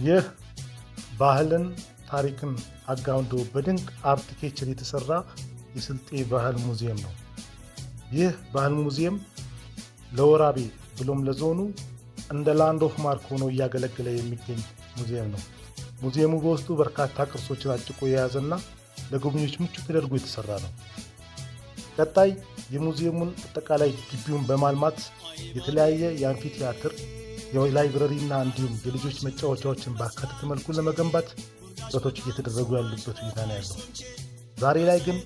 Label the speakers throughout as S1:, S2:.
S1: ይህ ባህልን ታሪክን አጋምዶ በድንቅ architecture የተሰራ የስልጤ ባህል ሙዚየም ነው። ይህ ባህል ሙዚየም ለወራቤ ብሎም ለዞኑ እንደ land of mark ሆኖ እያገለገለ የሚገኝ ሙዚየም ነው። ሙዚየሙ በውስጡ በርካታ ቅርሶችን አጭቆ የያዘና ለጎብኚዎች ምቹ ተደርጎ የተሰራ ነው። ቀጣይ የሙዚየሙን አጠቃላይ ግቢውን በማልማት የተለያየ የ amphitheater፣ የ library እና እንዲሁም የልጆች መጫወቻዎችን ባካተተ መልኩ ለመገንባት ጥረቶች እየተደረጉ ያሉበት ሁኔታ ነው ያለው። ዛሬ ላይ ግን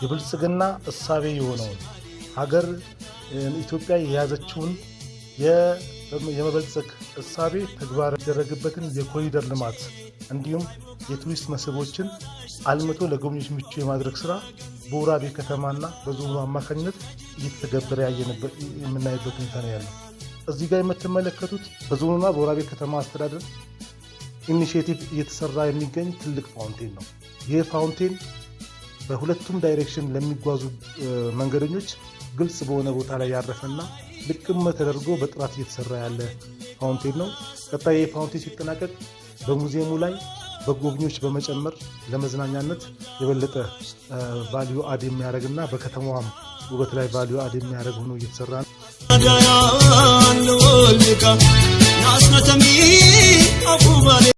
S1: የብልጽግና እሳቤ የሆነውን ሀገር ኢትዮጵያ የያዘችውን የመበልጸግ እሳቤ ተግባር የሚደረግበትን የኮሪደር ልማት እንዲሁም የቱሪስት መስህቦችን አልምቶ ለጎብኚዎች ምቹ የማድረግ ስራ በወራቤ ከተማና በዞኑ አማካኝነት እየተተገበረ የምናይበት ሁኔታ ነው ያለው። እዚህ ጋር የምትመለከቱት በዞኑና በወራቤ ከተማ አስተዳደር initiative እየተሰራ የሚገኝ ትልቅ fountain ነው። ይህ fountain በሁለቱም direction ለሚጓዙ መንገደኞች ግልጽ በሆነ ቦታ ላይ ያረፈና ልቅም ተደርጎ በጥራት እየተሰራ ያለ fountain ነው። ቀጣይ ይህ fountain ሲጠናቀቅ በሙዚየሙ ላይ በጎብኚዎች በመጨመር ለመዝናኛነት የበለጠ value add የሚያደርግና በከተማዋም ውበት ላይ value add የሚያደርግ ሆኖ እየተሰራ ነው።
S2: ናስነተሚ አፉባሌ።